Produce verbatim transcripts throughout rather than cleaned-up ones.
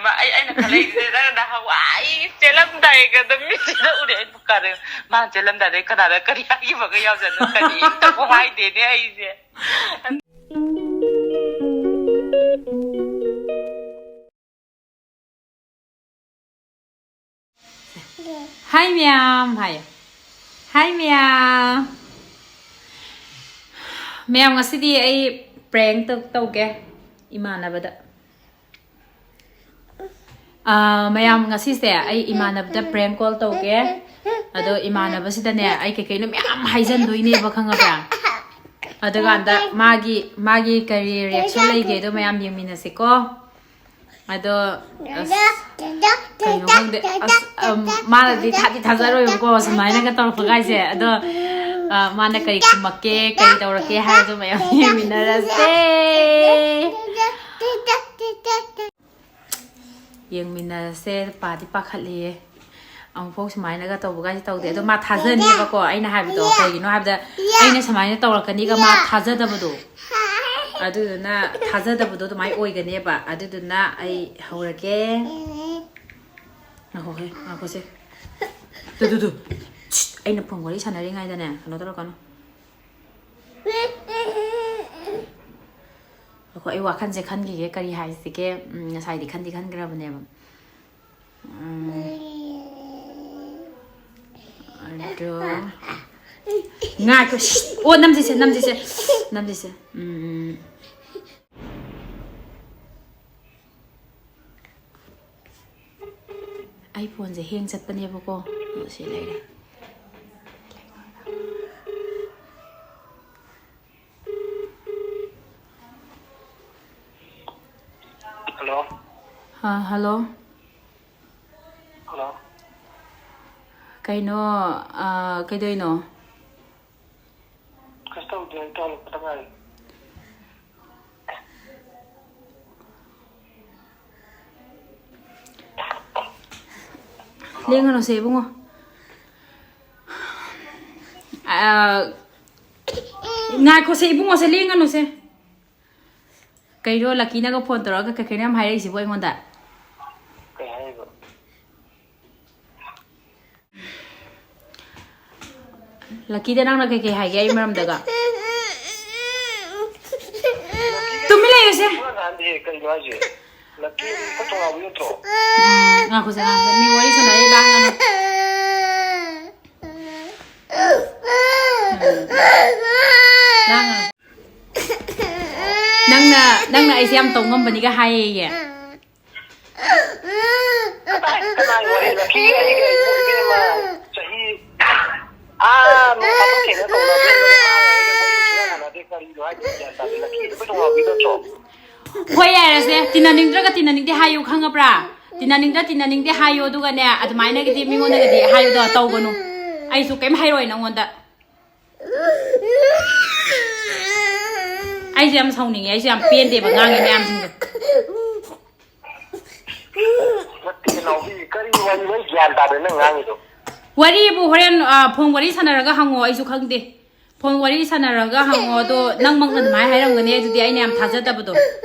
ꯑꯩ, ꯑꯩꯅ ꯈꯜꯂꯛꯏꯁꯦ, ꯅꯪ ꯅꯍꯥꯟꯋꯥꯏ ꯆꯦꯜꯂꯝꯗꯥꯏꯒ ꯑꯗꯨꯝ ꯃꯤꯠꯁꯤꯗ ꯎꯔꯦ꯫ ꯑꯩ ꯀꯔꯤ, ꯃꯥ ꯆꯦꯜꯂꯝꯗꯥꯏꯗ ꯀꯅꯥꯗ ꯀꯔꯤ ꯍꯥꯏꯈꯤꯕꯒ ꯌꯥꯎꯖꯠꯅꯣ? ꯀꯔꯤꯝꯇꯕꯨ ꯍꯥꯏꯗꯦꯅꯦ ꯑꯩꯁꯦ꯫ ꯍꯥꯏ ꯃꯌꯥꯝ, ꯍꯥꯏ꯫ ꯍꯥꯏ ꯃꯌꯥꯝ꯫ ꯃꯌꯥꯝ, ꯉꯁꯤꯗꯤ ꯑꯩ prank ꯇꯧ-, ꯇꯧꯒꯦ ꯏꯃꯥꯟꯅꯕꯗ꯫ ꯑꯥ, ꯃꯌꯥꯝ, ꯉꯁꯤꯁꯦ ꯑꯩ ꯏꯃꯥꯟꯅꯕꯗ prank call ꯇꯧꯒꯦ꯫ ꯑꯗꯣ ꯏꯃꯥꯟꯅꯕꯁꯤꯗꯅꯦ ꯑꯩ ꯀꯩ ꯀꯩꯅꯣ ꯃꯌꯥꯝ ꯍꯥꯏꯖꯟꯗꯣꯏꯅꯦꯕ, ꯈꯪꯉꯕ꯭ꯔꯥ? ꯑꯗꯨꯀꯥꯟꯗ ꯃꯥꯒꯤ, ꯃꯥꯒꯤ ꯀꯔꯤ reaction ꯂꯩꯒꯦꯗꯣ ꯃꯌꯥꯝ ꯌꯦꯡꯃꯤꯟꯅꯁꯤꯀꯣ꯫ ꯑꯗꯣ, ꯑꯁ, ꯀꯩꯅꯣ ꯈꯪꯗꯦ꯫ ꯑꯁ, ꯑꯝ, ꯃꯥꯅꯗꯤ ꯊꯥꯗꯤ ꯊꯥꯖꯔꯣꯏꯕꯀꯣ, ꯁꯨꯃꯥꯏꯅꯒ ꯇꯧꯔꯛꯄ ꯀꯥꯏꯁꯦ꯫ ꯑꯗꯣ, ꯑ, ꯃꯥꯅ ꯀꯔꯤ ꯈꯨꯝꯃꯛꯀꯦ, ꯀꯔꯤ ꯇꯧꯔꯛꯀꯦ ꯍꯥꯏꯕꯗꯣ ꯃꯌꯥꯝ ꯌꯦꯡꯃꯤꯟꯅꯔꯁꯦ꯫ ꯌꯦꯡꯃꯤꯟꯅꯔꯁꯦ꯫ ꯄꯥꯗꯤ ꯄꯥꯈꯠꯂꯤꯌꯦ꯫ ꯑꯃꯨꯛꯐꯥꯎ ꯁꯨꯃꯥꯏꯅꯒ ꯇꯧꯕꯒꯥꯏꯁꯦ ꯇꯧꯗꯦ꯫ ꯑꯗꯣ ꯃꯥ ꯊꯥꯖꯅꯦꯕꯀꯣ ꯑꯩꯅ ꯍꯥꯏꯕꯗꯣ꯫ ꯀꯩꯒꯤꯅꯣ ꯍꯥꯏꯕꯗ ꯑꯩꯅ ꯁꯨꯃꯥꯏꯅ ꯇꯧꯔꯛꯀꯅꯤꯒ ꯃꯥ ꯊꯥꯖꯗꯕꯗꯣ꯫ ꯑꯗꯨꯗꯨꯅ ꯊꯥꯖꯗꯕꯗꯣ ꯑꯗꯨꯃꯥꯏꯅ ꯑꯣꯏꯒꯅꯦꯕ꯫ ꯑꯗꯨꯗꯨꯅ ꯑꯩ ꯍꯧꯔꯒꯦ꯫ ꯉꯥꯏꯈꯣꯍꯦ, ꯉꯥꯏꯈꯣꯁꯦ꯫ ꯇꯨ, ꯇꯨ, ꯇꯨ꯫ ꯁꯤꯠ, ꯑꯩꯅ ꯐꯣꯟ ꯋꯥꯔꯤ ꯁꯥꯟꯅꯔꯤꯉꯩꯗꯅꯦ, ꯀꯩꯅꯣ ꯇꯧꯔꯛꯀꯅꯨ꯫ ꯑꯩꯈꯣꯏ, ꯑꯩ ꯋꯥꯈꯜꯁꯦ ꯈꯟꯈꯤꯒꯦ, ꯀꯔꯤ ꯍꯥꯏꯁꯤꯒꯦ? ꯎꯝ, ꯉꯁꯥꯏꯗꯤ ꯈꯟꯗꯤ ꯈꯟꯈ꯭ꯔꯕꯅꯦꯕ꯫ ꯎꯝ, ꯑꯗꯣ, ꯉꯥꯏꯈꯣ, ꯁꯤꯠ! ꯑꯣ, ꯅꯝꯁꯤꯁꯦ, ꯅꯝꯁꯤꯁꯦ, ꯅꯝꯁꯤꯁꯦ꯫ ꯎꯝ, ꯑꯩ ꯐꯣꯟꯁꯦ hang ꯆꯠꯄꯅꯦꯕꯀꯣ꯫ ꯑꯣ, ꯁꯤ ꯂꯩꯔꯦ꯫ ꯍꯜꯂꯣ꯫ ꯑꯥ, ꯍꯜꯂꯣ꯫ ꯍꯜꯂꯣ꯫ ꯀꯩꯅꯣ, ꯑꯥ, ꯀꯩꯗꯧꯔꯤꯅꯣ? ꯀꯩꯁꯨ ꯇꯧꯗꯦ, ꯑꯩ ꯇꯧꯔꯛꯄꯗ ꯉꯥꯏꯔꯤ꯫ ꯂꯦꯡꯒꯅꯨꯁꯦ ꯏꯕꯨꯡꯉꯣ꯫ ꯑꯥ, ꯉꯥꯏꯈꯣꯁꯦ ꯏꯕꯨꯡꯉꯣꯁꯦ, ꯂꯦꯡꯒꯅꯨꯁꯦ꯫ ꯀꯩꯅꯣ ꯂꯛꯀꯤꯅꯒ ꯐꯣꯟ ꯇꯧꯔꯛꯑꯒ ꯀꯩ ꯀꯩꯅꯣ ꯌꯥꯝ ꯍꯥꯏꯔꯛꯏꯁꯤꯕꯣ ꯑꯩꯉꯣꯟꯗ? ꯂꯛꯀꯤꯗ ꯅꯪꯅ ꯀꯩꯀꯩ ꯍꯥꯏꯒꯦ ꯑꯩ ꯃꯔꯝꯗꯒ? ꯇꯨꯃꯤꯟ ꯂꯩꯌꯨꯁꯦ꯫ ꯃꯥ ꯅꯍꯥꯟꯗꯤ ꯀꯩꯅꯣ ꯍꯥꯏꯁꯦ? ꯂꯛꯀꯤ ꯑꯩꯈꯣꯏ ꯊꯣꯡꯅꯥꯎꯕꯤ ꯅꯠꯇ꯭ꯔꯣ? ꯎꯝ, ꯉꯥꯏꯈꯣꯁꯦ, ꯉꯥꯏꯈꯣꯁꯦ꯫ ꯃꯤ ꯋꯥꯔꯤ ꯁꯥꯟꯅꯔꯤ, ꯂꯥꯡꯒꯅꯨ꯫ ꯂꯥꯡꯒꯅꯨ꯫ ꯅꯪꯅ, ꯅꯪꯅ ꯑꯩꯁꯦ ꯌꯥꯝ ꯇꯧ ꯉꯝꯕꯅꯤꯒ ꯍꯥꯏꯌꯦꯌꯦ꯫ ꯀꯗꯥꯏ, ꯀꯅꯥꯒꯤ ꯋꯥꯔꯤꯅꯣ? ꯂꯛꯀꯤ ꯑꯩꯒ ꯏꯕꯦꯝꯃ ꯆꯍꯤ ꯑꯥ ꯅꯣꯡ ꯐꯥꯗꯣꯛ ꯊꯦꯡꯅ ꯇꯧꯅꯕꯗꯨ ꯃꯥ ꯋꯥꯔꯤ ꯁꯨꯡꯁꯥꯟ ꯁꯥꯟꯅꯗꯦ꯫ ꯀꯔꯤꯅꯣ ꯍꯥꯏꯁꯤꯕꯣ? ꯒ꯭ꯌꯥꯟ ꯇꯥꯗꯦ꯫ ꯂꯛꯀꯤ ꯑꯩꯈꯣꯏ ꯊꯣꯡꯅꯥꯎꯕꯤ ꯅꯠꯇ꯭ꯔꯣ? ꯍꯣꯏ, ꯌꯥꯔꯦꯁꯦ꯫ ꯇꯤꯟꯅꯅꯤꯡꯗ꯭ꯔꯒ ꯇꯤꯟꯅꯅꯤꯡꯗꯦ ꯍꯥꯏꯌꯨ, ꯈꯪꯉꯕ꯭ꯔꯥ? ꯇꯤꯟꯅꯅꯤꯡꯗ꯭ꯔ ꯇꯤꯟꯅꯅꯤꯡꯗꯦ ꯍꯥꯏꯌꯨ, ꯑꯗꯨꯒꯅꯦ, ꯑꯗꯨꯃꯥꯏꯅꯒꯗꯤ ꯃꯤꯉꯣꯟꯗꯒꯗꯤ ꯍꯥꯏꯌꯨꯗꯣ, ꯇꯧꯒꯅꯨ꯫ ꯑꯩꯁꯨ ꯀꯩꯝ ꯍꯥꯏꯔꯣꯏ ꯅꯪꯉꯣꯟꯗ꯫ ꯑꯩꯁꯦ ꯌꯥꯝ ꯁꯥꯎꯅꯤꯡꯉꯦ, ꯑꯩꯁꯦ ꯌꯥꯝ ꯄꯦꯟꯗꯦꯕ ꯉꯥꯡꯉꯤ ꯃꯌꯥꯝꯁꯤꯡꯁꯦ꯫ ꯅꯠꯇꯦ, ꯅꯥꯎꯕꯤ, ꯀꯔꯤ ꯋꯥꯔꯤꯅꯣ? ꯑꯩ ꯒ꯭ꯌꯥꯟ ꯇꯥꯗꯦ ꯅꯪ ꯉꯥꯡꯉꯤꯗꯣ꯫ ꯋꯥꯔꯤꯕꯨ ꯍꯣꯔꯦꯟ, ꯑ, ꯐꯣꯟ ꯋꯥꯔꯤ ꯁꯥꯟꯅꯔꯒ ꯍꯪꯉꯣ, ꯑꯩꯁꯨ ꯈꯪꯗꯦ꯫ ꯐꯣꯟ ꯋꯥꯔꯤ ꯁꯥꯟꯅꯔꯒ ꯍꯪꯉꯣ, ꯑꯗꯣ ꯅꯪꯃꯛꯅ ꯑꯗꯨꯃꯥꯏꯅ ꯍꯥꯏꯔꯝꯒꯅꯤ, ꯑꯗꯨꯗꯤ ꯑꯩꯅ ꯌꯥꯝ ꯊꯥꯖꯗꯕꯗꯣ꯫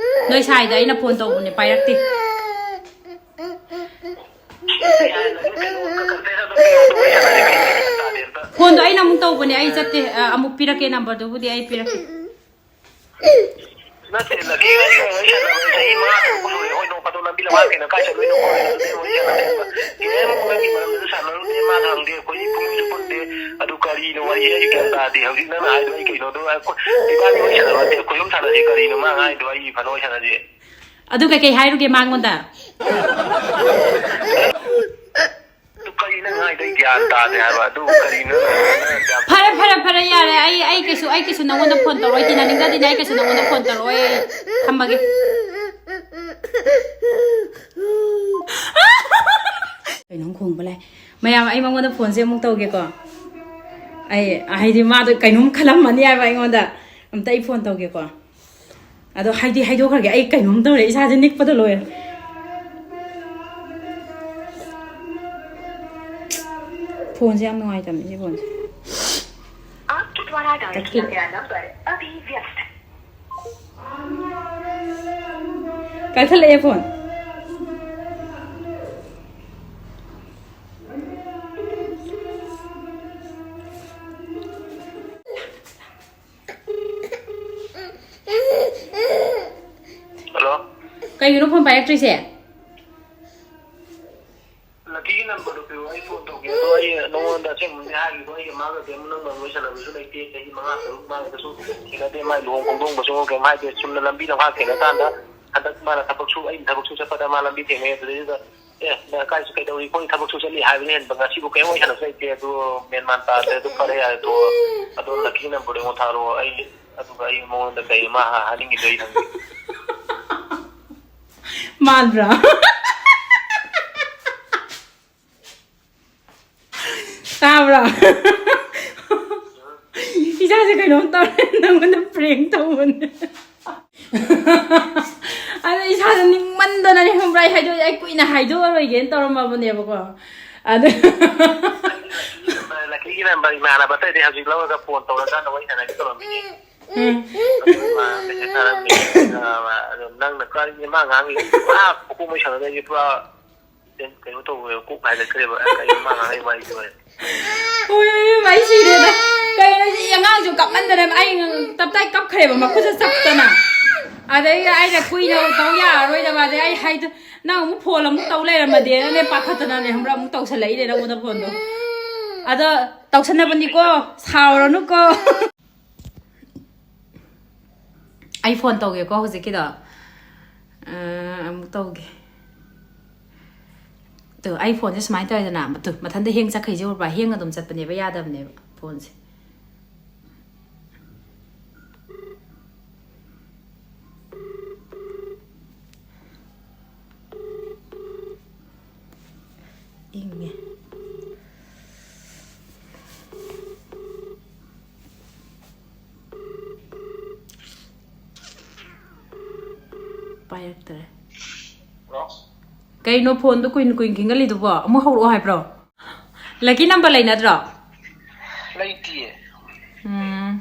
ꯅꯣꯏ ꯁꯥꯏꯗ ꯑꯩꯅ ꯐꯣꯟ ꯇꯧꯕꯅꯦ, ꯄꯥꯏꯔꯛꯇꯦ꯫ ꯐꯣꯟꯗꯣ ꯑꯩꯅ ꯑꯃꯨꯛ ꯇꯧꯕꯅꯦ, ꯑꯩ ꯆꯠꯇꯦ꯫ ꯑ, ꯑꯃꯨꯛ ꯄꯤꯔꯛꯀꯦ, ꯅꯝꯕꯔꯗꯨꯕꯨꯗꯤ ꯑꯩ ꯄꯤꯔꯛꯀꯦ꯫ ꯅꯠꯇꯦ, ꯂꯛꯀꯤ ꯋꯥꯔꯤ ꯋꯥꯔꯤ ꯁꯥꯟꯅꯕ ꯆꯍꯤ ꯃꯉꯥ ꯇꯔꯨꯛ ꯁꯨꯔꯦ꯫ ꯍꯣꯏ, ꯅꯣꯡ ꯐꯥꯗꯣꯛ ꯂꯝꯕꯤ ꯂꯝꯍꯥꯡ ꯀꯩꯅꯣ ꯀꯥꯏ ꯆꯠꯂꯨꯏꯅꯣ ꯈꯣꯠꯂꯨꯏꯅꯣ ꯑꯗꯨꯗꯤ ꯋꯥꯔꯤ ꯁꯥꯟꯅꯗꯦꯕ꯫ ꯀꯩꯝ ꯅꯪꯒꯤ ꯃꯔꯝꯗꯁꯨ ꯁꯥꯟꯅꯔꯨꯗꯦ, ꯃꯥ ꯍꯪꯗꯦ, ꯑꯩꯈꯣꯏ ꯏꯃꯨꯡꯁꯨ ꯄꯨꯟꯗꯦ꯫ ꯑꯗꯨ ꯀꯔꯤꯅꯣ ꯋꯥꯔꯤ? ꯑꯩ ꯒ꯭ꯌꯥꯟ ꯇꯥꯗꯦ꯫ ꯍꯧꯖꯤꯛ ꯅꯪꯅ ꯍꯥꯏꯗꯣ ꯑꯩ ꯀꯩꯅꯣꯗꯣ ꯑꯩꯈꯣꯏ ꯏꯕꯥꯅꯤ ꯋꯥꯔꯤ ꯁꯥꯟꯅꯕ ꯅꯠꯇꯦ, ꯑꯩꯈꯣꯏ ꯑꯍꯨꯝ ꯁꯥꯟꯅꯁꯤ꯫ ꯀꯔꯤꯅꯣ ꯃꯥ ꯍꯥꯏꯗꯣ? ꯑꯩ ꯐꯅ ꯋꯥꯔꯤ ꯁꯥꯟꯅꯁꯤ꯫ ꯑꯗꯨ ꯀꯩꯀꯩ ꯍꯥꯏꯔꯨꯒꯦ ꯃꯉꯣꯟꯗ? ꯑꯗꯨ ꯀꯔꯤ ꯅꯪ ꯍꯥꯏꯗꯣ ꯑꯩ ꯒ꯭ꯌꯥꯟ ꯇꯥꯗꯦ ꯍꯥꯏꯕ꯫ ꯑꯗꯨ ꯀꯔꯤꯅꯣ ꯅꯪ ꯒ꯭ꯌꯥꯟ ꯐꯔꯦ, ꯐꯔꯦ, ꯐꯔꯦ, ꯌꯥꯔꯦ꯫ ꯑꯩ, ꯑꯩ ꯀꯩꯁꯨ, ꯑꯩ ꯀꯩꯁꯨ ꯅꯪꯉꯣꯟꯗ ꯐꯣꯟ ꯇꯧꯔꯛꯑꯣꯏ꯫ ꯇꯤꯟꯅꯅꯤꯡꯗ꯭ꯔꯗꯤꯅꯦ, ꯑꯩ ꯀꯩꯁꯨ ꯅꯪꯉꯣꯟꯗ ꯐꯣꯟ ꯇꯧꯔꯛꯑꯣꯏ꯫ ꯑꯩ ꯊꯝꯃꯒꯦ꯫ ꯀꯩꯅꯣꯝ ꯈꯣꯡꯕ ꯂꯥꯛꯑꯦ꯫ ꯃꯌꯥꯝ, ꯑꯩ ꯃꯉꯣꯟꯗ ꯐꯣꯟꯁꯦ ꯑꯃꯨꯛ ꯇꯧꯒꯦꯀꯣ꯫ ꯑꯩ, ꯍꯥꯏꯗꯤ, ꯃꯥꯗꯣ ꯀꯩꯅꯣꯝ ꯈꯜꯂꯝꯃꯅꯤ ꯍꯥꯏꯕ ꯑꯩꯉꯣꯟꯗ꯫ ꯑꯝꯇ ꯑꯩ ꯐꯣꯟ ꯇꯧꯒꯦꯀꯣ꯫ ꯑꯗꯣ ꯍꯥꯏꯗꯤ ꯍꯥꯏꯗꯣꯛꯈ꯭ꯔꯒꯦ, ꯑꯩ ꯀꯩꯅꯣꯝ ꯇꯧꯔꯦ, ꯏꯁꯥꯁꯦ ꯅꯤꯛꯄꯗ ꯂꯣꯏꯔꯦ꯫ ꯐꯣꯟꯁꯦ ꯌꯥꯝ ꯅꯨꯡꯉꯥꯏꯇꯕꯅꯦ, ꯁꯤ ꯐꯣꯟꯁꯦ꯫ आपके द्वारा डायल किया गया नंबर अभी व्यस्त है। ꯀꯛꯊꯠꯂꯛꯑꯦ ꯐꯣꯟ꯫ ꯀꯩꯒꯤꯅꯣ ꯐꯣꯟ ꯄꯥꯏꯔꯛꯇ꯭ꯔꯤꯁꯦ? ꯂꯛꯀꯤꯒꯤ ꯅꯝꯕꯔꯗꯨ ꯄꯤꯔꯛꯑꯣ, ꯑꯩ ꯐꯣꯟ ꯇꯧꯒꯦ꯫ ꯑꯗꯣ ꯑꯩ ꯅꯉꯣꯟꯗ ꯑꯁꯦꯡꯕꯗꯤ ꯍꯥꯏꯈꯤꯕ, ꯑꯩꯒ ꯃꯥꯒꯗꯤ ꯑꯃꯨꯛ ꯅꯝꯕꯔ ꯂꯣꯏꯁꯜꯂꯕꯁꯨ ꯂꯩꯇꯦ꯫ ꯆꯍꯤ ꯃꯉꯥ ꯇꯔꯨꯛ ꯃꯥꯒꯁꯨ ꯊꯦꯡꯅꯗꯦ꯫ ꯃꯥꯏ ꯂꯨꯍꯣꯡ ꯈꯣꯡꯗꯣꯡꯕꯁꯨ ꯀꯩꯝ ꯍꯥꯏꯗꯦ꯫ ꯆꯨꯝꯅ ꯂꯝꯕꯤ ꯂꯝꯈꯥꯡ ꯊꯦꯡꯅ ꯀꯥꯟꯗ ꯍꯟꯗꯛ ꯃꯥꯅ ꯊꯕꯛ ꯁꯨ-, ꯑꯩꯅ ꯊꯕꯛ ꯁꯨ ꯆꯠꯄꯗ ꯃꯥ ꯂꯝꯕꯤ ꯊꯦꯡꯅꯩ꯫ ꯑꯗꯨꯗꯩꯗꯨꯗ "ꯑꯦ, ꯅꯪ ꯀꯥꯏ ꯀꯩꯗꯧꯔꯤ ꯈꯣꯠꯂꯤ, ꯊꯕꯛ ꯁꯨ ꯆꯠꯂꯤ?" ꯍꯥꯏꯕꯅ ꯍꯦꯟꯕ ꯉꯁꯤꯕꯨ ꯀꯩꯝ ꯋꯥꯔꯤ ꯁꯥꯟꯅꯕ ꯂꯩꯇꯦ꯫ ꯑꯗꯨ ꯃꯦꯟ ꯃꯥꯟ ꯇꯥꯗ꯭ꯔꯦ꯫ ꯑꯗꯨ ꯐꯔꯦ, ꯌꯥꯔꯦ, ꯇꯣꯛꯑꯣ꯫ ꯑꯗꯣ ꯂꯛꯀꯤ ꯅꯝꯕꯔꯗꯣ ꯑꯩꯉꯣꯟꯗ ꯊꯥꯔꯛꯑꯣ꯫ ꯑꯩ, ꯑꯗꯨꯒ ꯑꯩ ꯃꯉꯣꯟꯗ ꯀꯩ ꯃꯥ ꯍꯥ-, ꯍꯥꯏꯅꯤꯡꯉꯤꯗꯣ ꯑꯩ ꯍꯪꯒꯦ꯫ ꯃꯥꯟꯕ꯭ꯔꯥ? ꯇꯥꯕ꯭ꯔꯥ? ꯏꯁꯥꯁꯦ ꯀꯩꯅꯣꯝ ꯇꯧꯔꯦ, ꯅꯪꯉꯣꯟꯗ prank ꯇꯧꯕꯅꯦ꯫ ꯑꯗꯣ ꯏꯁꯥꯁꯦ ꯅꯤꯡꯃꯟꯗꯅꯅꯦ, ꯈꯪꯕ꯭ꯔꯥ? ꯑꯩ ꯍꯥꯏꯗꯣꯛ-, ꯑꯩ ꯀꯨꯏꯅ ꯍꯥꯏꯗꯣꯛꯑꯔꯣꯏꯒꯦꯅ ꯇꯧꯔꯝꯃꯕꯅꯦꯕꯀꯣ꯫ ꯑꯗ ꯂꯛꯀꯤꯒꯤ ꯅꯝꯕꯔ ꯏꯃꯥꯟꯅꯕ ꯑꯇꯩꯗꯤ ꯍꯧꯖꯤꯛ ꯂꯧꯔꯒ ꯐꯣꯟ ꯇꯧꯔꯀꯥꯟꯗ ꯋꯥꯔꯤ ꯁꯥꯟꯅꯒꯦ ꯇꯧꯔꯝꯃꯤꯅꯦ꯫ ꯎꯝ꯫ ꯑꯗꯨ ꯏꯃꯥ ꯃꯦꯁꯦꯖ ꯊꯥꯔꯝꯃꯤ꯫ ꯑꯗꯣ ꯅꯪꯅ ꯀꯔꯤꯅꯣ ꯃꯥ ꯉꯥꯡꯉꯤꯁꯦ? ꯄꯨꯔꯥ ꯃꯀꯣꯛ ꯃꯩ ꯁꯥꯟꯅꯗꯣꯏꯁꯦ, ꯄꯨꯔꯥ ꯀꯩꯅꯣ ꯇꯧꯕ, ꯀꯣꯛ ꯍꯥꯏꯒꯠꯈ꯭ꯔꯦꯕ꯫ ꯀꯩꯅꯣ ꯃꯥ ꯉꯥꯡꯉꯤ ꯋꯥꯔꯤꯁꯦ? ꯍꯣꯏ, ꯍꯣꯏ, ꯍꯣꯏ, ꯑꯩ ꯁꯤꯔꯦꯗ꯫ ꯀꯩꯅꯣ ꯁꯤ ꯑꯉꯥꯡꯁꯨ ꯀꯞꯃꯟꯗꯅ ꯑꯩ ꯇꯞꯇꯥꯏ ꯀꯞꯈ꯭ꯔꯦꯕ, ꯃꯈꯨꯠꯁꯦ ꯆꯞꯇꯅ꯫ ꯑꯗꯩ ꯑꯩꯅ ꯀꯨꯏꯅ ꯇꯧ ꯌꯥꯔꯔꯣꯏꯗꯕ, ꯑꯗꯩ ꯑꯩ ꯍꯥꯏꯗꯣ, ꯅꯪ ꯑꯃꯨꯛ ꯐꯣꯟ ꯑꯃꯨꯛ ꯇꯧ ꯂꯩꯔꯝꯃꯗꯤꯅꯅꯦ ꯄꯥꯈꯠꯇꯅꯅꯦ, ꯈꯪꯕ꯭ꯔꯥ, ꯑꯃꯨꯛ ꯇꯧꯁꯜꯂꯛꯏꯅꯦ ꯅꯪꯉꯣꯟꯗ ꯐꯣꯟꯗꯣ꯫ ꯑꯗꯣ ꯇꯧꯁꯟꯅꯕꯅꯤꯀꯣ, ꯁꯥꯎꯔꯅꯨꯀꯣ꯫ ꯑꯩ ꯐꯣꯟ ꯇꯧꯒꯦꯀꯣ ꯍꯧꯖꯤꯛꯀꯤꯗꯣ꯫ ꯑ, ꯑꯃꯨꯛ ꯇꯧꯒꯦ꯫ ꯇꯨ, ꯑꯩ ꯐꯣꯟꯁꯦ ꯁꯨꯃꯥꯏꯅ ꯇꯧꯔꯦꯗꯅ, ꯇꯨ, ꯃꯊꯟꯇ hang ꯆꯠꯈꯩꯁꯦ ꯎꯔꯕ? Hang ꯑꯗꯨꯝ ꯆꯠꯄꯅꯦꯕ, ꯌꯥꯗꯕꯅꯦꯕ ꯐꯣꯟꯁꯦ꯫ ꯏꯪꯉꯦ꯫ ꯄꯥꯏꯔꯛꯇ꯭ꯔꯦ꯫ ꯍꯜꯂꯣ? ꯀꯩꯅꯣ ꯐꯣꯟꯗꯣ ꯀꯨꯏꯅ ꯀꯨꯏꯅ ꯈꯤꯡꯒꯜꯂꯤꯗꯨꯕꯣ? ꯑꯃꯨꯛ ꯍꯧꯔꯛꯑꯣ ꯍꯥꯏꯕ꯭ꯔꯣ? ꯂꯛꯀꯤ ꯅꯝꯕꯔ ꯂꯩꯅꯗ꯭ꯔꯣ? ꯂꯩꯇꯤꯌꯦ꯫ ꯎꯝ꯫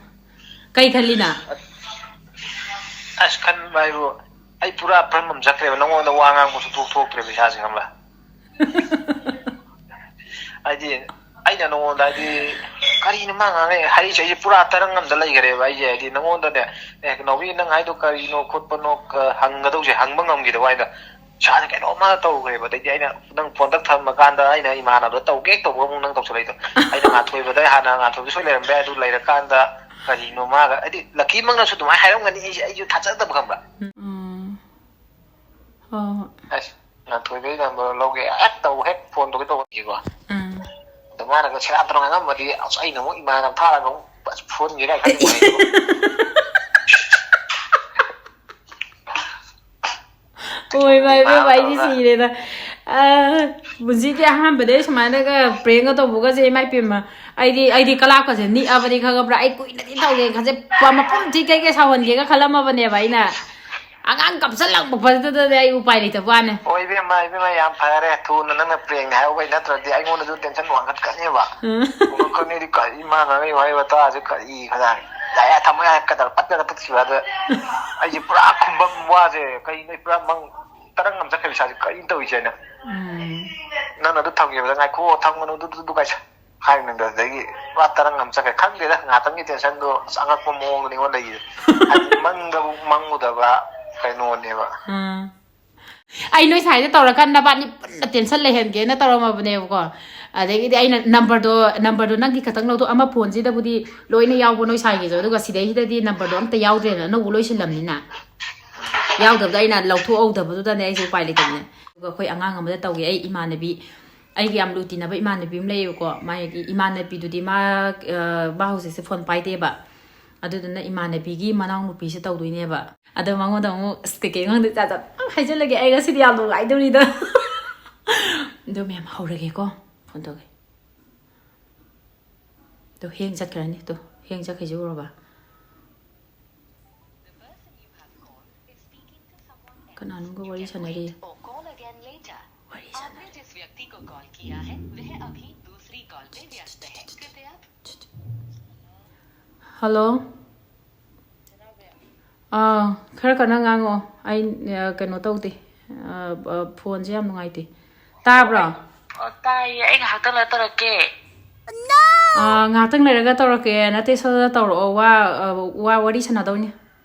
ꯀꯩ ꯈꯜꯂꯤꯅ? ꯑꯁ, ꯈꯟꯕ ꯍꯥꯏꯕꯨ, ꯑꯩ ꯄꯨꯔꯥ ꯐꯤꯕꯝ ꯑꯃ ꯆꯠꯈ꯭ꯔꯦꯕ꯫ ꯅꯉꯣꯟꯗ ꯋꯥ ꯉꯥꯡꯕ ꯁꯨꯡꯊꯣꯛ ꯊꯣꯛꯇ꯭ꯔꯦꯕ ꯏꯁꯥꯁꯦ, ꯈꯪꯕ꯭ꯔꯥ? ꯍꯥꯏꯗꯤ, ꯑꯩꯅ ꯅꯉꯣꯟꯗ ꯍꯥꯏꯗꯤ ꯀꯔꯤꯅꯣ ꯃꯥ ꯉꯥꯡꯉꯦ ꯍꯥꯏꯔꯤꯁꯦ? ꯑꯩꯁꯦ ꯄꯨꯔꯥ ꯇꯔꯪ ꯑꯃꯗ ꯂꯩꯈ꯭ꯔꯦꯕ꯫ ꯑꯩꯁꯦ ꯍꯥꯏꯗꯤ ꯅꯉꯣꯟꯗꯅꯦ, "ꯑꯦ ꯅꯥꯎꯕꯤ, ꯅꯪ ꯍꯥꯏꯗꯣ ꯀꯔꯤꯅꯣ ꯈꯣꯠꯄꯅꯣ?" ꯍꯪꯒꯗꯧꯁꯦ ꯍꯪꯕ ꯉꯝꯈꯤꯗꯕ ꯍꯥꯏꯗ꯫ ꯏꯁꯥꯁꯦ ꯀꯩꯅꯣꯝꯃ ꯇꯧꯈ꯭ꯔꯦꯕ꯫ ꯑꯗꯩꯗꯤ ꯑꯩꯅ ꯅꯪ ꯐꯣꯟ ꯇꯛ ꯊꯝꯃꯀꯥꯟꯗ ꯑꯩꯅ ꯏꯃꯥꯟꯅꯕꯗ ꯇꯧꯒꯦ ꯇꯧꯕ ꯑꯃꯨꯛ ꯅꯪ ꯇꯧꯁꯜꯂꯛꯏꯗꯣ꯫ ꯑꯩꯅ ꯉꯥꯟꯊꯣꯏꯕꯗ, ꯍꯥꯟꯅ ꯉꯥꯟꯊꯣꯏꯕ ꯁꯣꯏ ꯂꯩꯔꯝꯕ ꯌꯥꯏ꯫ ꯑꯗꯨ ꯂꯩꯔꯀꯥꯟꯗ ꯀꯔꯤꯅꯣ ꯃꯥꯒ ꯍꯥꯏꯗꯤ ꯂꯛꯀꯤꯃꯛꯅꯁꯨ ꯑꯗꯨꯃꯥꯏꯅ ꯍꯥꯏꯔꯝꯒꯅꯤ꯫ ꯑꯩꯁꯦ, ꯑꯩꯁꯨ ꯊꯥꯖꯗꯕ, ꯈꯪꯕ꯭ꯔꯥ? ꯎꯝ꯫ ꯍꯣꯏ, ꯍꯣꯏ꯫ ꯑꯁ, ꯉꯥꯟꯊꯣꯏꯕꯒꯤ ꯅꯝꯕꯔ ꯂꯧꯒꯦ ꯍꯦꯛ ꯇꯧ, ꯍꯦꯛ ꯐꯣꯟ ꯇꯧꯒꯦ ꯇꯧꯕꯅꯤꯀꯣ꯫ ꯎꯝ꯫ ꯑꯗꯣ ꯃꯥꯅꯒ ꯁꯦꯔꯥꯟ ꯇꯨꯔꯥꯟ ꯉꯥꯡꯉꯝꯃꯗꯤ, ꯑꯁ, ꯑꯩꯅ ꯑꯃꯨꯛ ꯏꯃꯥꯟꯅꯕ ꯊꯥꯔꯒ ꯑꯃꯨꯛ, ꯑꯁ, ꯐꯨꯍꯟꯒꯦ ꯀꯥꯏ ꯈꯜꯂꯤꯕ ꯑꯩꯗꯣ꯫ ꯍꯣꯏ, ꯏꯃꯥ ꯏꯕꯦꯝꯃ, ꯑꯩꯗꯤ ꯁꯤꯔꯦꯗ꯫ ꯑ, ꯄꯨꯟꯁꯤꯒꯤ ꯑꯍꯥꯟꯕꯗꯩ ꯁꯨꯃꯥꯏꯅꯒ ꯄ꯭ꯔꯦꯡꯒ ꯇꯧꯕꯒꯁꯦ, ꯏꯃꯥ ꯏꯄꯦꯝꯃ꯫ ꯑꯩꯗꯤ, ꯑꯩꯗꯤ ꯀꯂꯥꯞꯀꯁꯦ ꯅꯤꯛꯑꯕꯅꯤ, ꯈꯪꯉꯕ꯭ꯔꯥ? ꯑꯩ ꯀꯨꯏꯅꯗꯤ ꯇꯧꯒꯦ ꯈꯟꯖꯩ꯫ ꯄ-, ꯃꯐꯝ ꯊꯤ ꯀꯩꯀꯩ ꯁꯥꯎꯍꯟꯒꯦꯒ ꯈꯜꯂꯝꯃꯕꯅꯦꯕ ꯑꯩꯅ꯫ ꯑꯉꯥꯡ ꯀꯞꯁꯜꯂꯛꯄꯗꯨꯗꯗꯤ ꯑꯩ ꯎꯄꯥꯏ ꯂꯩꯇꯕ ꯋꯥꯅꯦ꯫ ꯍꯣꯏ, ꯏꯕꯦꯝꯃ, ꯏꯕꯦꯝꯃ, ꯌꯥꯝ ꯐꯔꯦ꯫ ꯊꯨꯅ ꯅꯪꯅ ꯄ꯭ꯔꯦꯡꯅꯦ ꯍꯥꯏꯍꯧꯕꯩ, ꯅꯠꯇ꯭ꯔꯗꯤ ꯑꯩꯉꯣꯟꯗꯁꯨ ꯇꯦꯟꯁꯟ ꯋꯥꯡꯈꯠꯀꯅꯦꯕ꯫ ꯎꯝ꯫ ꯋꯥꯡꯈꯠꯀꯅꯤꯗꯤ ꯀꯔꯤ, ꯃꯥ ꯉꯥꯡꯉꯛꯏ ꯋꯥꯍꯩ ꯋꯥꯇꯥꯁꯦ ꯀꯔꯤ ꯈꯗꯥꯡ? ꯌꯥꯔꯦ, ꯊꯝꯃꯣ ꯌꯥꯔꯦ, ꯀꯗꯔ ꯐꯠ ꯀꯗꯔ ꯐꯠ ꯁꯤꯕ ꯑꯗ ꯑꯩꯁꯦ ꯄꯨꯔꯥ ꯈꯨꯝꯕꯝ ꯋꯥꯁꯦ ꯀꯩꯅꯣ, ꯑꯩ ꯄꯨꯔꯥ ꯃꯪ ꯇꯔꯪ ꯑꯃ ꯆꯠꯈ꯭ꯔꯦ ꯏꯁꯥꯁꯦ, ꯀꯔꯤꯅꯣ ꯇꯧꯔꯤꯁꯦꯅ꯫ ꯎꯝ꯫ ꯅꯪꯅ ꯑꯗꯨ ꯊꯝꯈꯤꯕꯗ, "ꯉꯥꯏꯈꯣ, ꯊꯝꯒꯅꯨ, ꯑꯗꯨ, ꯑꯗꯨ, ꯑꯗꯨ" ꯀꯥꯏꯁꯦ ꯍꯥꯏꯔꯤꯉꯩꯗ, ꯑꯗꯒꯤ ꯄꯨꯔꯥ ꯇꯔꯪ ꯑꯃ ꯆꯠꯈ꯭ꯔꯦ꯫ ꯈꯪꯗꯦꯗ, ꯉꯥꯏꯍꯥꯛꯇꯪꯒꯤ ꯇꯦꯟꯁꯟꯗꯣ ꯑꯁ ꯑꯉꯛꯄ ꯃꯑꯣꯡꯗꯅꯤ ꯑꯩꯉꯣꯟꯗ ꯂꯩꯔꯤꯁꯦ꯫ ꯍꯥꯏꯗꯤ ꯃꯪꯗꯕꯨ ꯃꯪꯉꯨꯗꯕ ꯀꯩꯅꯣꯅꯦꯕ꯫ ꯎꯝ꯫ ꯑꯩ ꯅꯣꯏ ꯁꯥꯏꯗ ꯇꯧꯔꯀꯥꯟꯗ ꯅꯕꯥꯅꯤ ꯄꯨꯟꯅ ꯇꯦꯟꯁꯟ ꯂꯩꯍꯟꯒꯦꯅ ꯇꯧꯔꯝꯃꯕꯅꯦꯕꯀꯣ꯫ ꯑꯗꯒꯤꯗꯤ ꯑꯩꯅ ꯅꯝꯕꯔꯗꯣ, ꯅꯝꯕꯔꯗꯣ ꯅꯪꯒꯤ ꯈꯛꯇꯪ ꯂꯧꯊꯣꯛ, ꯑꯃ ꯐꯣꯟꯁꯤꯗꯕꯨꯗꯤ ꯂꯣꯏꯅ ꯌꯥꯎꯕ ꯅꯣꯏ ꯁꯥꯏꯒꯤꯁꯨ, ꯑꯗꯨꯒ ꯁꯤꯗꯩꯁꯤꯗꯗꯤ ꯅꯝꯕꯔꯗꯣ ꯑꯝꯇ ꯌꯥꯎꯗ꯭ꯔꯦꯅ, ꯑꯅꯧꯕ ꯂꯣꯏꯁꯤꯜꯂꯝꯅꯤꯅ꯫ ꯌꯥꯎꯗꯕꯗꯣ ꯑꯩꯅ ꯂꯧꯊꯣꯛꯍꯧꯗꯕꯗꯨꯗꯅꯦ ꯑꯩꯁꯦ ꯎꯄꯥꯏ ꯂꯩꯇꯕꯅꯦ꯫ ꯑꯗꯨꯒ ꯑꯩꯈꯣꯏ ꯑꯉꯥꯡ ꯑꯃꯗ ꯇꯧꯒꯦ, ꯑꯩ ꯏꯃꯥꯟꯅꯕꯤ, ꯑꯩꯒꯤ ꯌꯥꯝ ꯂꯨ ꯇꯤꯟꯅꯕ ꯏꯃꯥꯟꯅꯕꯤ ꯑꯃ ꯂꯩꯌꯦꯕꯀꯣ꯫ ꯃꯥꯒꯤ ꯏꯃꯥꯟꯅꯕꯤꯗꯨꯗꯤ ꯃꯥ, ꯑ, ꯃꯥ ꯍꯧꯖꯤꯛꯁꯦ ꯐꯣꯟ ꯄꯥꯏꯗꯦꯕ꯫ ꯑꯗꯨꯗꯨꯅ ꯏꯃꯥꯟꯅꯕꯤꯒꯤ ꯃꯅꯥꯎꯅꯨꯄꯤꯁꯦ ꯇꯧꯗꯣꯏꯅꯦꯕ꯫ ꯑꯗꯣ ꯃꯉꯣꯟꯗ ꯑꯃꯨꯛ ꯑꯁ ꯀꯩꯀꯩ ꯈꯪꯗꯦ ꯆꯥ ꯆꯥ ꯍꯥꯏꯖꯤꯜꯂꯒꯦ꯫ ꯑꯩ ꯉꯁꯤꯗꯤ ꯌꯥꯝ ꯅꯨꯡꯉꯥꯏꯗꯧꯔꯤꯗ꯫ ꯑꯗꯣ ꯃꯦꯝ, ꯍꯧꯔꯒꯦꯀꯣ꯫ ꯐꯣꯟ ꯇꯧꯒꯦ꯫ ꯇꯣ, ꯍꯦꯡ ꯆꯠꯈ꯭ꯔꯅꯤ꯫ ꯇꯣ, ꯍꯦꯡ ꯆꯠꯈ꯭ꯔꯤꯁꯦ ꯎꯔꯕ? ꯀꯅꯥꯅꯣꯝꯒ ꯋꯥꯔꯤ ꯁꯥꯟꯅꯔꯤ꯫ Or call again later. ꯋꯥꯔꯤ ꯁꯥꯟꯅꯔꯤ꯫ आपने जिस व्यक्ति को कॉल किया है, वह अभी दूसरी कॉल पे व्यस्त है। कृपया ꯍꯜꯂꯣ꯫ ꯑꯥ, ꯈꯔ ꯀꯟꯅ ꯉꯥꯡꯉꯛꯑꯣ꯫ ꯑꯩ, ꯑ, ꯀꯩꯅꯣ ꯇꯧꯗꯦ꯫ ꯑ, ꯑ, ꯐꯣꯟꯁꯦ ꯌꯥꯝ ꯅꯨꯡꯉꯥꯏꯇꯦ꯫ ꯇꯥꯕ꯭ꯔꯣ? ꯑꯣ, ꯇꯥꯏꯌꯦ꯫ ꯑꯩ ꯉꯥꯏꯍꯥꯛꯇꯪ ꯂꯩꯔ ꯇꯧꯔꯛꯀꯦ꯫ ꯑꯥ, ꯉꯥꯏꯍꯥꯛꯇꯪ ꯂꯩꯔꯒ ꯇꯧꯔꯛꯀꯦ꯫ ꯅꯠꯇꯦ, ꯁꯠ ꯁꯠ ꯇꯧꯔꯛꯑꯣ, ꯋꯥ, ꯑꯥ, ꯋꯥ, ꯋꯥꯔꯤ ꯁꯥꯟꯅꯗꯧꯅꯤ꯫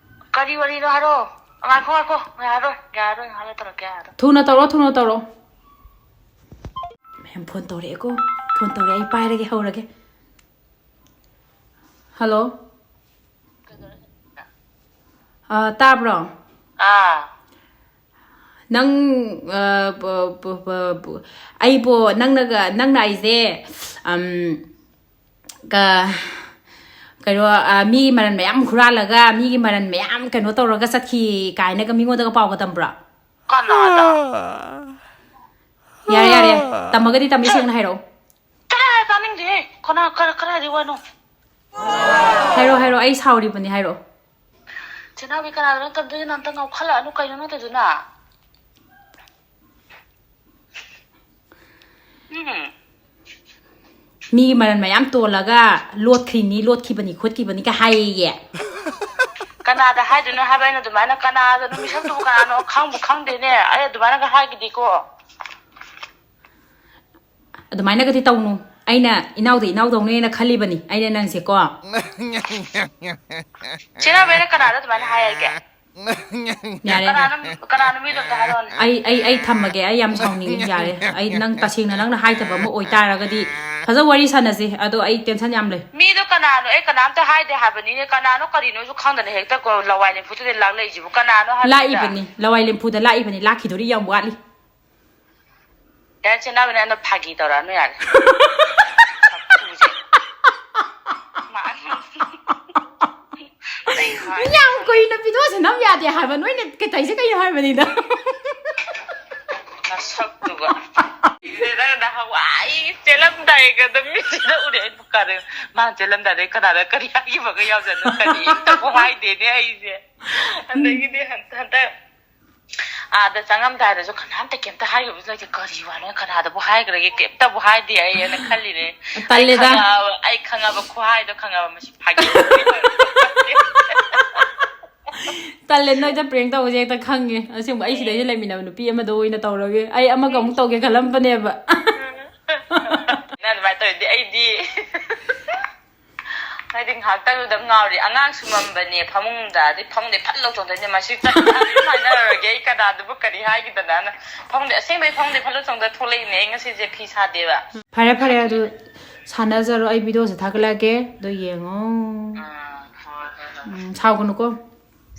ꯀꯔꯤ ꯋꯥꯔꯤꯅꯣ ꯍꯥꯏꯔꯣ? ꯉꯥꯏꯈꯣ, ꯉꯥꯏꯈꯣ, ꯉꯥꯏꯔꯣꯏ, ꯉꯥꯏꯔꯣꯏ, ꯉꯥꯏꯍꯥꯛ ꯂꯩꯔ ꯇꯧꯔꯛꯀꯦ, ꯉꯥꯏꯔꯣꯏ꯫ ꯊꯨꯅ ꯇꯧꯔꯛꯑꯣ, ꯊꯨꯅ ꯇꯧꯔꯛꯑꯣ꯫ ꯃꯌꯥꯝ ꯐꯣꯟ ꯇꯧꯔꯛꯑꯦꯀꯣ꯫ ꯐꯣꯟ ꯇꯧꯔꯛꯑꯦ, ꯑꯩ ꯄꯥꯏꯔꯒꯦ, ꯍꯧꯔꯒꯦ꯫ ꯍꯜꯂꯣ꯫ ꯑꯥ, ꯇꯥꯕ꯭ꯔꯣ? ꯑꯥ꯫ ꯅꯪ, ꯑ, ꯄ-, ꯄ-, ꯄ-, ꯄ-, ꯑꯩꯕꯨ ꯅꯪꯅꯒ, ꯅꯪꯅ ꯑꯩꯁꯦ, ꯑꯝ, ꯀ-, ꯀꯩꯅꯣ, ꯑ, ꯃꯤꯒꯤ ꯃꯔꯟ ꯃꯌꯥꯝ ꯍꯨꯔꯥꯜꯂꯒ, ꯃꯤꯒꯤ ꯃꯔꯟ ꯃꯌꯥꯝ ꯀꯩꯅꯣ ꯇꯧꯔꯒ ꯆꯠꯈꯤ ꯀꯥꯏꯅꯒ ꯃꯤꯉꯣꯟꯗꯒ ꯄꯥꯎꯒ ꯇꯝꯕ꯭ꯔꯣ? ꯀꯅꯥꯗ? ꯌꯥꯔꯦ, ꯌꯥꯔꯦ, ꯇꯝꯃꯒꯗꯤ ꯇꯝꯃꯤ, ꯁꯦꯡꯅ ꯍꯥꯏꯔꯛꯑꯣ꯫ ꯆꯠꯂꯣꯍꯦ, ꯇꯥꯅꯤꯡꯗꯦꯍꯦ꯫ ꯀꯅꯥ, ꯀ-, ꯀꯗꯥꯏꯗꯩ ꯋꯥꯅꯣ? ꯍꯥꯏꯔꯣ, ꯍꯥꯏꯔꯣ, ꯑꯩ ꯁꯥꯎꯔꯤꯕꯅꯤ, ꯍꯥꯏꯔꯣ꯫ ꯆꯦꯅꯥꯎꯕꯤ, ꯀꯅꯥꯗꯅꯣ ꯇꯝꯗꯣꯏꯁꯦ? ꯅꯪ ꯑꯝꯇ ꯉꯥꯎꯈꯠꯂꯛꯑꯅꯨ, ꯀꯩꯅꯣ ꯅꯪ ꯇꯧꯏꯗꯨꯅ? ꯎꯝ꯫ ꯃꯤꯒꯤ ꯃꯔꯟ ꯃꯌꯥꯝ ꯇꯣꯜꯂꯒ ꯂꯣꯠꯈ꯭ꯔꯤꯅꯤ, ꯂꯣꯠꯈꯤꯕꯅꯤ, ꯈꯣꯠꯈꯤꯕꯅꯤꯒ ꯍꯥꯏꯌꯦ꯫ ꯀꯅꯥꯗ ꯍꯥꯏꯗꯣꯏꯅꯣ ꯍꯥꯏꯕ ꯑꯩꯅ ꯑꯗꯨꯃꯥꯏꯅ? ꯀꯅꯥꯗꯅꯣ, ꯃꯤꯁꯛꯇꯨꯕꯨ ꯀꯅꯥꯅꯣ ꯈꯪꯕꯨ ꯈꯪꯗꯦꯅꯦ꯫ ꯑꯩ ꯑꯗꯨꯃꯥꯏꯅꯒ ꯍꯥꯏꯒꯤꯗꯦꯀꯣ꯫ ꯑꯗꯨꯃꯥꯏꯅꯒꯗꯤ ꯇꯧꯅꯨ꯫ ꯑꯩꯅ ꯏꯅꯥꯎꯗ ꯏꯅꯥꯎꯗꯧꯅꯦꯅ ꯈꯜꯂꯤꯕꯅꯤ ꯑꯩꯅ ꯅꯪꯁꯦꯀꯣ꯫ ꯆꯦꯅꯥꯎꯕꯤ, ꯑꯩꯅ ꯀꯅꯥꯗ ꯑꯗꯨꯃꯥꯏꯅ ꯍꯥꯏ ꯍꯥꯏꯒꯦ? ꯌꯥꯔꯦ, ꯌꯥꯔꯦ꯫ ꯀꯅꯥꯅꯣ, ꯀꯅꯥꯅꯣ ꯃꯤꯗꯣ ꯑꯝꯇ ꯍꯥꯏꯔꯛꯑꯣꯅꯦ꯫ ꯑꯩ, ꯑꯩ, ꯑꯩ ꯊꯝꯃꯒꯦ꯫ ꯑꯩ ꯌꯥꯝ ꯁꯥꯎꯅꯤꯡꯉꯤ꯫ ꯌꯥꯔꯦ꯫ ꯑꯩ ꯅꯪ ꯇꯁꯦꯡꯅ ꯅꯪꯅ ꯍꯥꯏꯗꯕ ꯑꯃ ꯑꯣꯏꯇꯥꯔꯒꯗꯤ ꯐꯖ ꯋꯥꯔꯤ ꯁꯥꯟꯅꯁꯦ꯫ ꯑꯗꯣ ꯑꯩ tension ꯌꯥꯝ ꯂꯩ꯫ ꯃꯤꯗꯣ ꯀꯅꯥꯅꯣ? ꯑꯩ ꯀꯅꯥꯝꯇ ꯍꯥꯏꯗꯦ ꯍꯥꯏꯕꯅꯤꯅꯦ꯫ ꯀꯅꯥꯅꯣ ꯀꯔꯤꯅꯣꯁꯨ ꯈꯪꯗꯅ ꯍꯦꯛꯇ ꯀꯣ-, ꯂꯋꯥꯏ ꯂꯦꯝꯐꯨꯗꯨꯗ ꯂꯥꯛꯂꯛꯏꯁꯤꯕꯨ ꯀꯅꯥꯅꯣ ꯍꯥꯏꯕꯅꯤꯗ? ꯂꯥꯛꯏꯕꯅꯤ꯫ ꯂꯋꯥꯏ ꯂꯦꯝꯐꯨꯗ ꯂꯥꯛꯏꯕꯅꯤ꯫ ꯂꯥꯛꯈꯤꯗꯣꯔꯤ, ꯌꯥꯝ ꯋꯥꯠꯂꯤ꯫ ꯌꯥꯔꯦ, ꯆꯦ ꯅꯥꯎꯕꯤ, ꯅꯪꯅ ꯐꯥꯒꯤ ꯇꯧꯔꯛꯑꯅꯨ, ꯌꯥꯔꯦ꯫ ꯁꯛꯇꯨꯁꯦ꯫ ꯃꯥ-, ꯑꯩ ꯍꯥꯏ-, ꯌꯥꯝ ꯀꯨꯏꯅ videoꯁꯦ ꯅꯝ ꯌꯥꯗꯦ ꯍꯥꯏꯕ, ꯅꯣꯏꯅ ꯀꯩ ꯇꯧꯔꯤꯁꯦ ꯀꯩꯅꯣ ꯍꯥꯏꯕꯅꯤꯗ꯫ ꯅꯁꯛꯇꯨꯒ꯫ ꯅꯪ ꯅꯍꯥꯟꯋꯥꯏ ꯆꯦꯜꯂꯝꯗꯥꯏꯒ ꯑꯗꯨꯝ ꯃꯤꯠꯁꯤꯗ ꯎꯔꯦ꯫ ꯑꯩ ꯀꯔꯤ-, ꯃꯥꯅ ꯆꯦꯜꯂꯝꯗꯥꯏꯗ ꯀꯅꯥꯗ ꯀꯔꯤ ꯍꯥꯏꯈꯤꯕꯒ ꯌꯥꯎꯖꯠꯅꯣ? ꯀꯔꯤꯝꯇꯕꯨ ꯍꯥꯏꯗꯦꯅꯦ ꯑꯩꯁꯦ꯫ ꯑꯗꯒꯤꯗꯤ ꯍꯟ-, ꯍꯟꯗꯛ ꯑꯥꯗ ꯆꯪꯉꯝꯗꯥꯏꯗꯁꯨ ꯀꯅꯥꯝꯇ ꯀꯩꯝꯇ ꯍꯥꯏꯈꯤꯕꯁꯨ ꯂꯩꯇꯦ꯫ ꯀꯔꯤ ꯋꯥꯅꯣ? ꯀꯅꯥꯗꯕꯨ ꯍꯥꯏꯈ꯭ꯔꯒꯦ? ꯀꯩꯝꯇꯕꯨ ꯍꯥꯏꯗꯦ ꯑꯩ, ꯑꯅ ꯈꯜꯂꯤꯅꯦ꯫ ꯑꯩ ꯇꯜꯂꯦꯗ꯫ ꯈꯪꯉꯛꯑꯕ, ꯑꯩ ꯈꯪꯉꯛꯑꯕ ꯈꯨꯍꯥꯏꯗꯣ ꯈꯪꯉꯛꯑꯕ, ꯃꯁꯤ ꯐꯥꯒꯤ ꯇꯧꯕꯅꯤ꯫ ꯇꯜꯂꯦ, ꯅꯣꯏꯗ prank ꯇꯧꯕꯁꯦ ꯍꯦꯛꯇ ꯈꯪꯉꯦ꯫ ꯑꯁꯦꯡꯕ, ꯑꯩ ꯁꯤꯗꯩꯗ ꯂꯩꯃꯤꯟꯅꯕ ꯅꯨꯄꯤ ꯑꯃꯗ ꯑꯣꯏꯅ ꯇꯧꯔꯒꯦ꯫ ꯑꯩ ꯑꯃꯒ ꯑꯃꯨꯛ ꯇꯧꯒꯦ ꯈꯜꯂꯝꯕꯅꯦꯕ꯫ ꯅꯪ ꯑꯗꯨꯃꯥꯏꯅ ꯇꯧꯔꯗꯤ ꯑꯩꯗꯤ ꯍꯥꯏꯗꯤ ꯉꯥꯏꯍꯥꯛꯇꯪꯗꯨꯗ ꯉꯥꯎꯔꯤ꯫ ꯑꯉꯥꯡ ꯁꯨꯃꯝꯕꯅꯦ ꯐꯃꯨꯡꯗ, ꯑꯗꯩ ꯐꯃꯨꯡꯗꯩ ꯐꯠ ꯂꯧꯊꯣꯛꯇꯣꯏꯅꯦ꯫ "ꯃꯁꯤ ꯆꯠꯈ꯭ꯔꯗꯤ ꯁꯥꯟꯅꯔꯒꯦ, ꯑꯩ ꯀꯅꯥꯗꯨꯕꯨ ꯀꯔꯤ ꯍꯥꯏꯒꯗꯅ?" ꯐꯃꯨꯡꯗꯩ, ꯑꯁꯦꯡꯕꯩ ꯐꯃꯨꯡꯗꯩ ꯐꯠ ꯂꯧꯊꯣꯛꯇ ꯊꯣꯛꯂꯛꯏꯅꯦ꯫ ꯑꯩ ꯉꯁꯤꯁꯦ ꯐꯤ ꯁꯥꯗꯦꯕ꯫ ꯐꯔꯦ, ꯐꯔꯦ, ꯑꯗꯨ ꯁꯥꯟꯅꯖꯔꯣ꯫ ꯑꯩ ꯚꯤꯗꯤꯑꯣꯁꯦ ꯊꯥꯒꯠꯂꯛꯑꯒꯦ, ꯑꯗꯨ ꯌꯦꯡꯉꯣ꯫ ꯎꯝ, ꯍꯣꯏ, ꯍꯣꯏ, ꯍꯣꯏ꯫ ꯎꯝ, ꯁꯥꯎꯒꯅꯨꯀꯣ꯫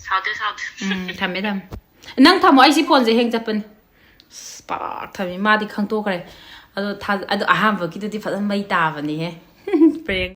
ꯁꯥꯎꯗꯦ, ꯁꯥꯎꯗꯦ꯫ ꯎꯝ, ꯊꯝꯃꯦ, ꯊꯝꯃꯦ꯫ ꯅꯪ ꯊꯝꯃꯣ, ꯑꯩ ꯁꯤ ꯐꯣꯟꯁꯦ ꯍꯦꯡ ꯆꯠꯄꯅꯤ꯫ ꯑꯁ, ꯄꯥꯛ ꯊꯝꯃꯤ꯫ ꯃꯥꯗꯤ ꯈꯪꯇꯣꯛꯈ꯭ꯔꯦ꯫ ꯑꯗꯣ ꯊꯥ-, ꯑꯗꯣ ꯑꯍꯥꯟꯕꯒꯤꯗꯨꯗꯤ ꯐꯖꯅ ꯃꯩ ꯇꯥꯕꯅꯤꯍꯦ꯫ ꯄ꯭ꯔꯦꯡ꯫